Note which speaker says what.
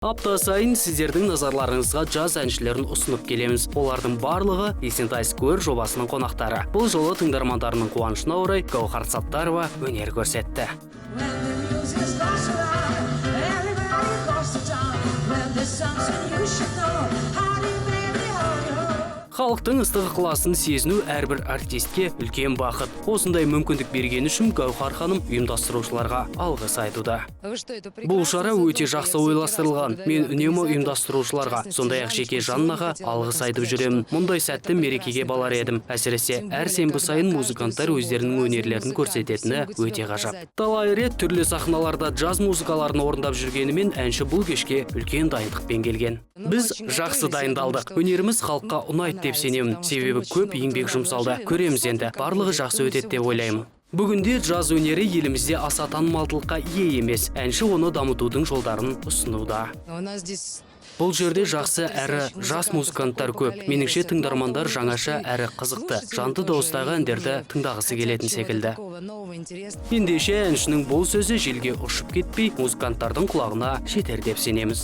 Speaker 1: Апта сайын сіздердің назарларыңызға джаз әншілерін ұсынып келеміз. Олардың барлығы Есентай Сквер жобасының қонақтары. Бұл жолы тыңдармандарының қуанышына орай Гауһар Саттарова өнер көрсетті.
Speaker 2: When the music starts to rock, everybody goes to town. When there's something you should know, howdy, baby, howdy, ho.
Speaker 1: Халықтың ыстық ықыласын сезіну әрбір артистке үлкен бақыт. Осындай мүмкіндік бергені үшін Гауһар ханым ұйымдастырушыларға алғыс айтуда. Бұл шара өте жақсы ойластырылған. Мен үнемі ұйымдастырушыларға, сондай-ақ жеке Жаннаға алғыс айтып жүремін. Мұндай сәтті мерекеге балар едім. Әсіресе әр сенбі сайын музыканттар өздерінің өнерлерін көрсететіні өте ғажап. Талай рет түрлі сахналарда джаз музыкаларын орындап жүргенімен, әнші бұл кешке үлкен дайындықпен келген. Біз жақсы дайындалдық. Өнеріміз халыққа ұнайды деп сенемін. Себебі көп еңбек жұмсалды. Көреміз енді, барлығы жақсы өтеді деп ойлаймын. Бүгінде джаз өнері елімізде аса танымалдылыққа ие емес. Әнші оны дамытудың жолдарын ұсынуда.
Speaker 3: У нас здесь
Speaker 1: Бұл жерде жақсы әрі жас музыканттар көп. Меніңше, тыңдармандар жаңаша әрі қызықты, жанды дауыстағы әндерді тыңдағысы келетін секілді. Ендеше, әншінің бұл сөзі желге ұшып кетпей, музыканттардың құлағына жетер деп сенеміз.